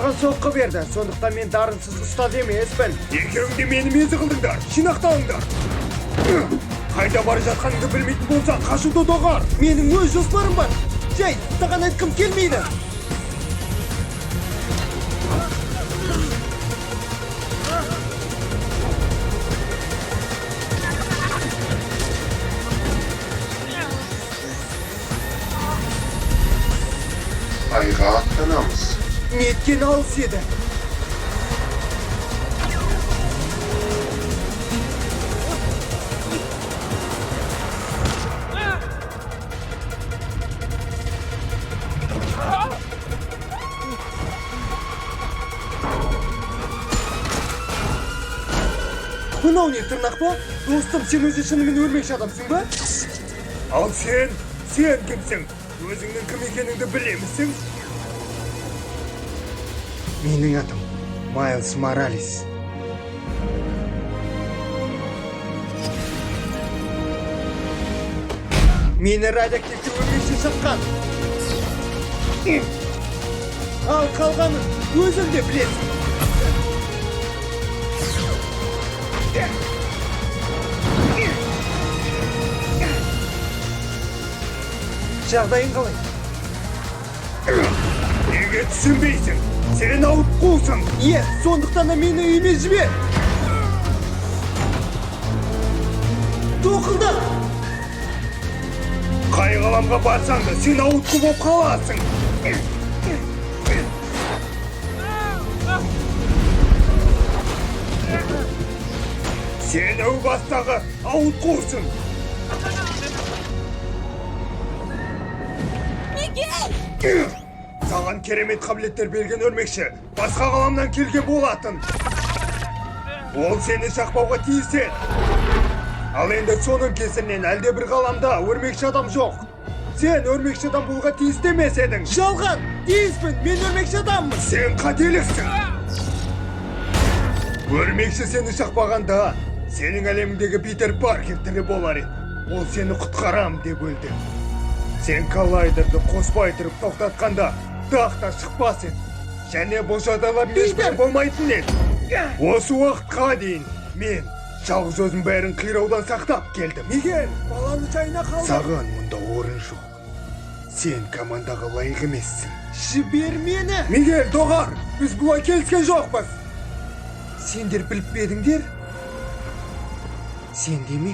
Маған соққы берді, сондықтан мен дарынсыз ұстаз емеспін. Екеуің де мені мезі қылдыңдар. Жинақталыңдар. Қайда бара жатқаныңды білмейтін болсаң, қашуды доғар. Менің өз жоспарым бар. Жай, саған айтқым келмейді. Айға аттанамыз. Неткен алыс еді. Мынау не, тырнақ па? Достым, сен өзі шынымен өрмекші адамсың ба? Ал сен, сен кімсің? Өзіңнің кім екеніңді білемісің? Менің атым Майлз Моралес. Мені радиоактивті өрмекші шаққан. Ал қалғанын өзің де білесің. Жағдайың қалай? Неге түсінбейсің? Сен ауытқусың. Иә, сондықтан да мені үйіме жібер. Тоқылдақ! Қай ғаламға барсаң да сен ауытқу болып қаласың. Сен әу бастағы ауытқусың. Мигель! Саған керемет қабілеттер берген өрмекші басқа ғаламнан келген болатын. Ол сені шақпауға тиіс еді. Ал енді соның кесірінен әлде бір ғаламда өрмекші адам жоқ. Сен өрмекші адам болуға тиісті емес едің. Жалған! Тиіспін! Мен өрмекші адаммын! Сен қателессің. Өрмекші сені шақпағанда, сенің әлеміңдегі Питер Паркер тірі болар еді. Ол сені құтқарам деп өлді. Сен коллайдерді қоспай тұрып тоқтатқанда, дақ та шықпас еді. Және бұл жағдайлардың ешбірі Питер! болмайтын еді. Осы уақытқа дейін мен жалғыз өзім бәрін қираудан сақтап келдім. Мигель, баланы жайына қалды. Саған мұнда орын жоқ. Сен командаға лайық емессің. Жібер мені! Мигель, доғар! Біз бұлай келіскен жоқпыз. Сендер біліп пе едіңдер? Сен де ме?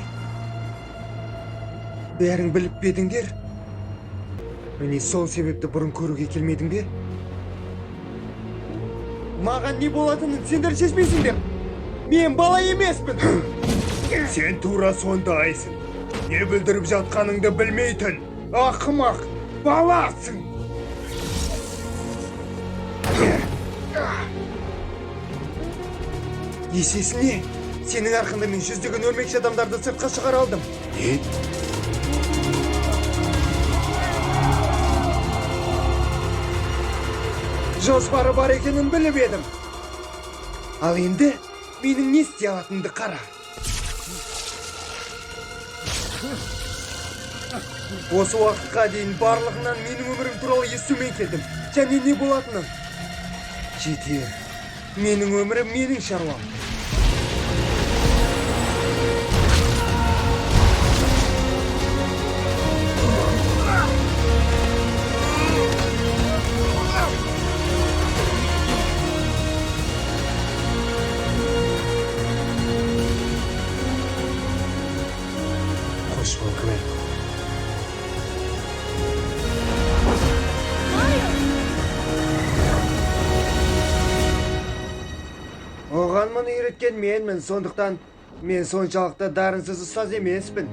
Бәрің біліп пе едіңдер? Міне сол себепті бұрын көруге келмедің бе? Маған не болатынын сендер шешпейсіңдер. Мен бала емеспін. Сен тура сондайсың. Не бүлдіріп жатқаныңды білмейтін ақымақ баласың. Есесіне, сенің арқаңда мен жүздеген өрмекші адамдарды сыртқа шығара алдым. Не? Жоспары бар екенін біліп едім. Ал енді менің не істей алатынымды қара. Осы уақытқа дейін барлығынан менің өмірім туралы естумен келдім. Және не болатынын. Жетер. Менің өмірім менің шаруам. Қош бол, Гвен. Майлз! Оған мұны үйреткен менмін, сондықтан мен соншалықты дарынсыз ұстаз емеспін.